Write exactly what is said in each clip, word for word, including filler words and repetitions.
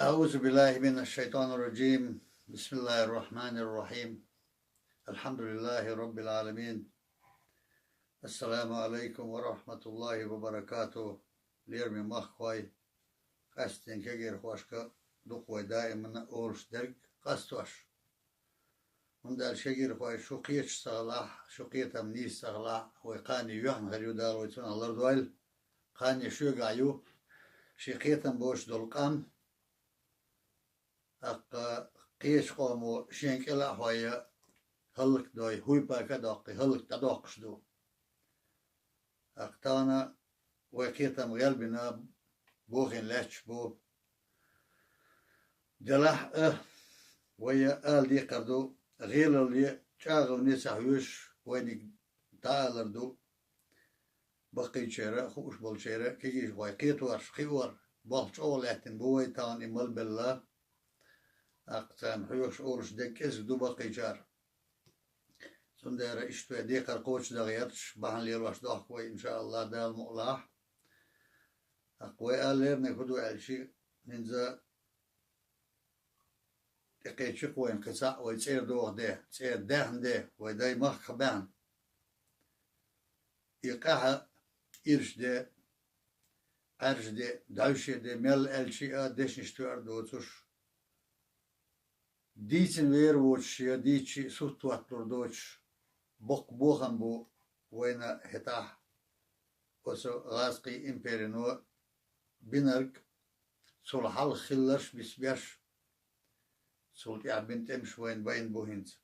أعوذ بالله من الشيطان الرجيم. بسم الله الرحمن الرحيم. الحمد لله رب العالمين. السلام عليكم ورحمة الله وبركاته. Лераме махкахой, къаьсттина кегийрхошка дукха вай даимана олуш дерг къастош. ХӀунда аьлча кегийрхой, шу кхеташ ца хилахь, шу кхетам нийса ца хилахь, вай кхане юьхьанхьара ю, Дала вай цунах лардойла. Кхане шуьгахь ю шен кхетам боцуш долу къам. ТӀаккха кхечу къомо шен кӀела а хьой, хӀаллакдой, хӀуй-пака а доккхий, хӀаллак дӀадоккхуш ду. ТӀаккха тахана вай кхетам гӀелбина, бохийна лаьтташ бу. Делахь а, вай ала декхар ду, гӀелалле, чӀагӀонне ца хьоьжуш, вайниг дӀаалар ду. Баккхийчеран а, хууш болчеран а кегийрхой кхеторш, кхиор, болх чӀогӀа лаьттина бу вай тахана и мел белла. ТӀаккха царна хьоьхуш олуш дерг кӀезиг ду баккхийчара. Цундела иштта вай декхар кхочушдан гӀерташ, бахьана лелош дохку вай, иншааллахӀ, Дала мукъалахь. ТӀаккха вай ала леринарг хӀун ду аьлча, хӀинца тӀекхечи-кх вайна кхин цхьаъ вай цӀера доху де, цӀера даьхна де, вай дай махках баьхна. И къаьхьа ирча де, Ӏаьржа де, дӀаьвше де, мел аьлча а дешнаш тоьар доцуш, дийцина вер воцуш я дийцча а сут тотталур доцуш, боккха бохам бу вайна хӀетахь оцу гӀазкхийн империно бинарг, цул хьалха хилларш а бицбеш, цул тӀаьхьа бина тӀемаш вайна байна бу хӀинца.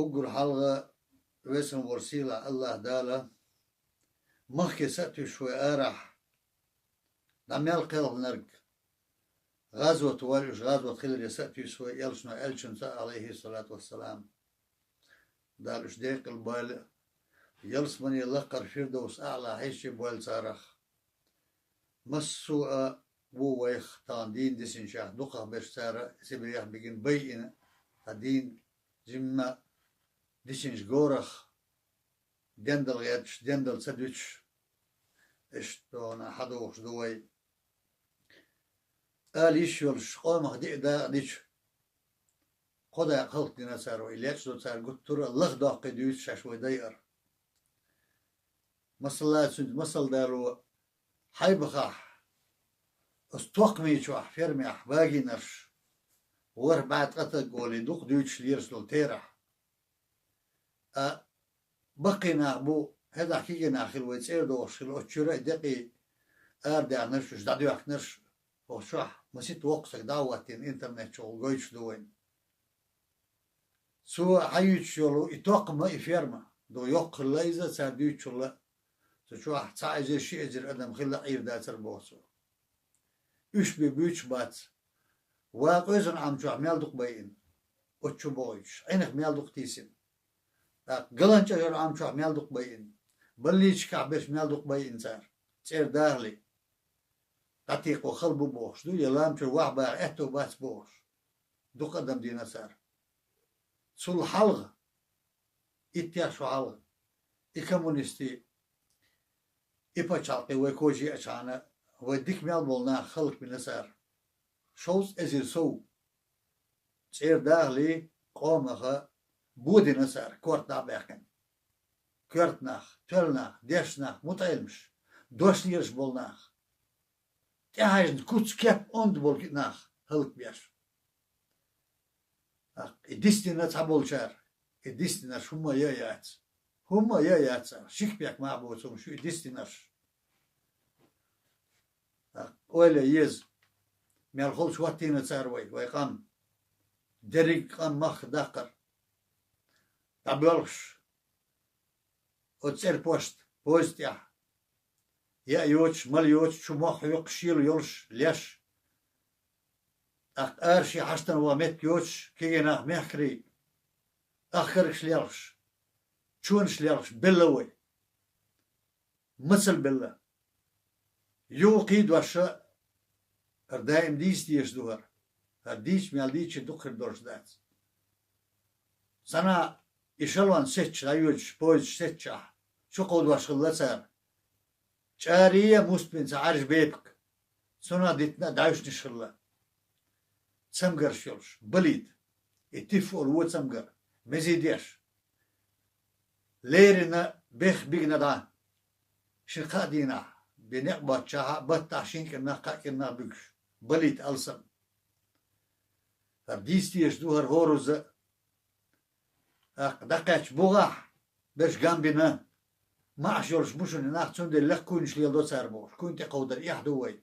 Уггар хьалха везан волу сийлахь АллахӀ Дала махке са а туьйсуш вай арахь, дӀа мел кхелхинарг, гӀазот ваьлла уьш, гӀазот хиларе са а туьйсу вай элчано аьллачунца, Ӏалайхиссалату вассалам. Дала уьш декъала бойла, ялсамане лакхара Фирдовс АӀла хьийзача бойла царах. Массо а ву вайх тахана дийна дисинчех, дукхахберш цара Сибрех бигина, байина, цхьа дийна жимма дисинчу горах, дендал гӀерташ, дендал ца дуьтуш, иштта хьадохуш ду вай. Ала йиш йолуш къомах диъ дакъа дича, кхо дакъа хӀаллакдина цара вай, лечкъадо цара гуттара а лахдоккхий дуьйцу шаьш вай дайар. Масала, цуьнца масал дало, Хьайбахахь, оцу токхамечохь, фермехь вагийнарш, ворхӀ бӀе ткъа стаг олий, дукха дуьйцуш лелаш долу терахь. Ткъа баккхий нах бу, хӀетахь кегий нах хила вай цӀера дохуш хила, оцу чуьра а декъий арадаьхнарш, уьш дӀадоьхкинарш, оцу чохь масийтта воккха стаг дӀа а хӀоттийна, интернет чухула гойтуш ду вайна. Цо хьаюьйцуш йолу и токхам а, и ферма, дукха йоккха хилла иза, цара дуьйцучул а, цу чохь цхьа эзар, ши эзар адам хилла Ӏийр дацара боху цо. Уьш бен буьйцуш бац. Ван къоьзан Ӏам чохь мел дукха байина, оцу чу бохуьйтуш, Ӏинах мел дукха тийсина. ТӀаккха галанчӀожар Ӏам чохь мел дукха байина, балличкахь берш мел дукха байина цара, цӀера дахале. ДӀатекхо хала бу бохуш ду, я ламачуьра вахьа баха аьтто бац бохуш. Дукха адам дина цара. Цул хьалха, иттех шо хьалха, и коммунистий, и пачхьалкхе вай кожа еачхьана, вай дика мел болу нах хӀаллакбина цара. Шовзткъа эзар сов цӀера дахале, къомаха бодина цара, корта дӀа а баьккхина. Коьрта нах, тоьлла нах, дешна нах, мутаӀеламаш, дош лелаш болу нах. ТӀехьаьжна куц, кеп, онда болу нах хӀаллакбеш. ТӀаккха и дисдина цхьаболчара, и дисдинарш хӀумма а яц. ХӀумма а яц цара. Шика пек мах боцу хӀума шу и дисдинарш. ТӀаккха ойла еза, мел холчу хӀоттийна цара вай, вай къам. Дерриг къам махках даккхар. ДӀабоьлхуш, оцу цӀерпошт, поезд тӀехь. Яа йоцуш, мала йоцуш, чу мох хьоькхуш, шело йолуш, леш. ТӀаккха ара шен хьаштан ван меттиг йоцуш, кегий нах мехкарий, ахкаргаш лелхаш, чонаш лелхаш, белла вай. Мацалла белла. Юха кхийдош а, хӀара даим дийца дезаш ду хӀара. ХӀара дийца мел дийцча дукха хир долуш дац. Сана и шалон сецча, дӀайоьдуш поездаш сецчахь, чу кховдош хилла цара. ЧӀарий а муст бина цхьа Ӏаьржа бепиг. цунах дитина а дӀаьвшнаш хилла. Цамгарш йолуш, балийта. И тиф олу вон цамгар, мезий деш. Леррина бех бигна дӀа. Шина-кхаа дийнахь, бен некъ боцчахьа, баттахь шина кӀирнах, кхаа кӀирнах буьгуш. Балийта алсам. ХӀара дийца дезаш ду хӀара хӀорузза а. ТӀаккха дӀакхаьчча бухахь берш гам бина. МаьӀаш йолуш бу шуна нах, цундела лекха куйнаш леладо цара бохуш. Куйна тӀе кховдар эхь ду вай.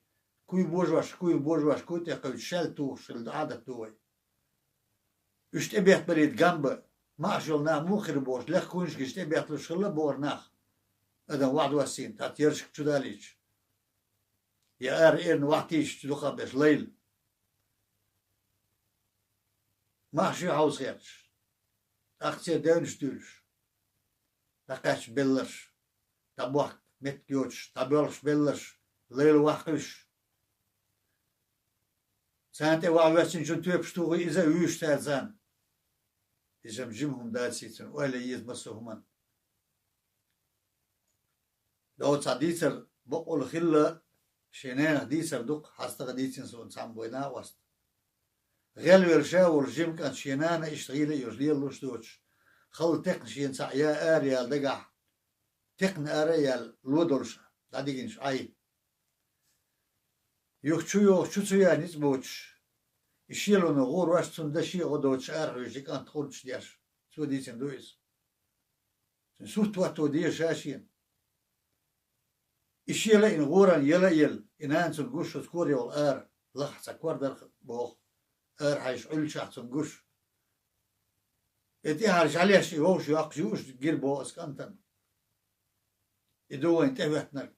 Куй божош, куй божош, куй тӀе кхуьйтуш шаьлта тухуш хилла Ӏадат ду вай. Уьш тӀебеттабалийта гам бан, маьӀаш йолу нах муха хир бохуш, лекха куйнаш гича тӀебетталуш хилла бохура нах. Адам вахьа доссийна, тӀаккха яршка чу далийча. Я ара эрна вахьа тийшича дукхахберш лайла. МаьӀаш ю хьовса хеташ. ТӀаккха церан девнаш дуьйлуш. ДӀакхаьчча белларш. ДӀабохка меттиг йоцуш, дӀабоьлхуш белларш. Лайла вахьа кхуьйсуш. Царна тӀе вахьа воьссинчун тоьпаш тухий иза а вуьйш цаьрца. Иза-м жима хӀума дац цуьнан, ойла еза массо а хӀуманна. Дов цхьа дийцар бакъволу хилла, шен ненах дийцар дукха, хьастагӀа дийцина суна цхьамма вай накъост. ГӀелвелла ша волу жима кӀант шен нана иштта гӀийла а йолуш лелалуш доцуш, халла текхна шена цхьаъ я ара яла дагахь, текхна ара а яьлла, ло долуш, дӀадигинчу Ӏай. Юха чу йогӀуш, чу ца яьй ницкъ боцуш, и шелоно гӀур ваьш цунна дан шен гӀо доцуш арахьуьйсу и кӀант гӀурташ деш. Цо дийцина ду иза. Цуьнан сурт хӀотто деза ша шена. И шен лайна гӀоран яла а елла, и нана цунна гуш оцу корайолу ара, лахахь цхьа кор дара боху, ара хьаьжча Ӏуьллучохь цунна гуш. И тӀаьхьара жӀаьлеш и вовшах йоккхуш юуш гира боху оцу кӀантана. И ду вайна тӀехӀоьттинарг.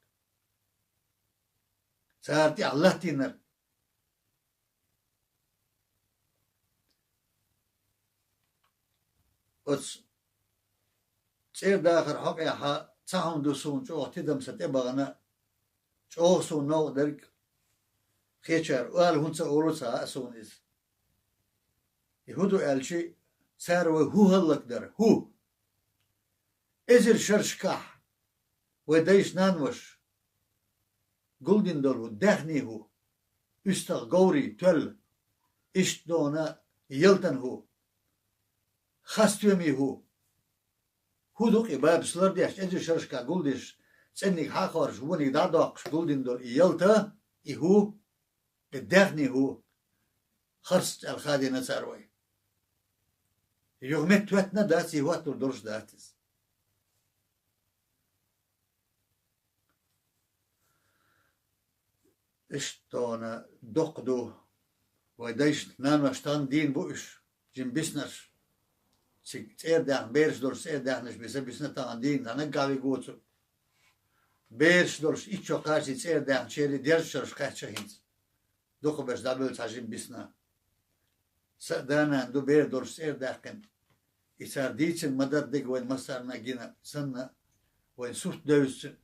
Цара тӀехь латтийнарг. Оцу цӀера дахар хьокъехьа цхьа хӀума ду суна чӀогӀа тидам сан тӀе бахана, чӀогӀа суна новкъа дерг, кхечара ала хӀунда ца олу ца хаьа суна иза. И хӀун ду аьлчи, цара вай хӀун хӀаллакдара, хӀун? Эзар шаршкахь вай дайша-нанамаш гулдина долу хӀу, даьхний хӀу, уьстагӀ говрий тоьлла, иштта дона ялтан хӀу, хас стоьмий хӀу. ХӀун ду-кх и бабас лардеш, эзар шаршкахь гулдеш, цӀенниг хьа а хоржуш, вониг дӀа а доккхуш гулдина долу и ялта, и хӀу, и даьхний хӀу, харц аьлла хадийна цара вай. Юха метта хӀоьттина а дац, и хӀоттур долуш дац иза. Иштта дона доккха ду. Вай дайшна, наношна тахана дийна бу уьш, жима биснарш. Цига цӀера даьхна бераш долуш, цӀера даьхнаш биса, бисна тахана дийна, цхьа наггахь вига воцург. Бераш долуш, итт шо кхачий цӀера даьхначерий дезачарш кхаьчча хӀинца. Дукхахберш дӀабевлла цхьа жима бисна. Са а, да-нана ду бер долуш цӀера даьккхина. И цара дийцина ма-дарра дерг вайна массарна а гина санна, вайн сурт девзача,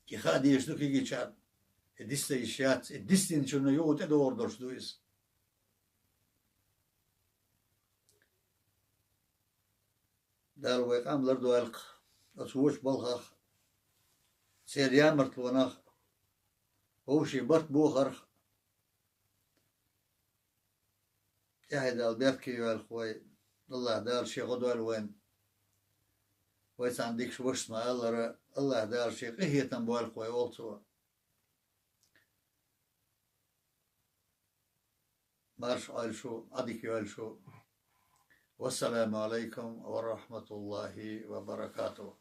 и хаа дезаш ду кегийчарна, и диста йиш яц, и дистинчунна юха тӀедогӀур долуш ду иза. Дала вай къам лардойла-кх оцу вочу балхах, церан ямартлонах, вовшийн барт бохарх. ТӀаьхье Дала беркате йойла-кх вай, АллахӀ Дала Шен гӀо дойла вайна. Вай царна дикаш вашас ма-аллара, АллахӀ Дала Шен къинхетам бойла-кх вай, олу Цо. Марша Ӏойла шу, Ӏадика йойла шу. Вассаламу Ӏалайкум ва рахьматуллахӀи ва баракатухӀ.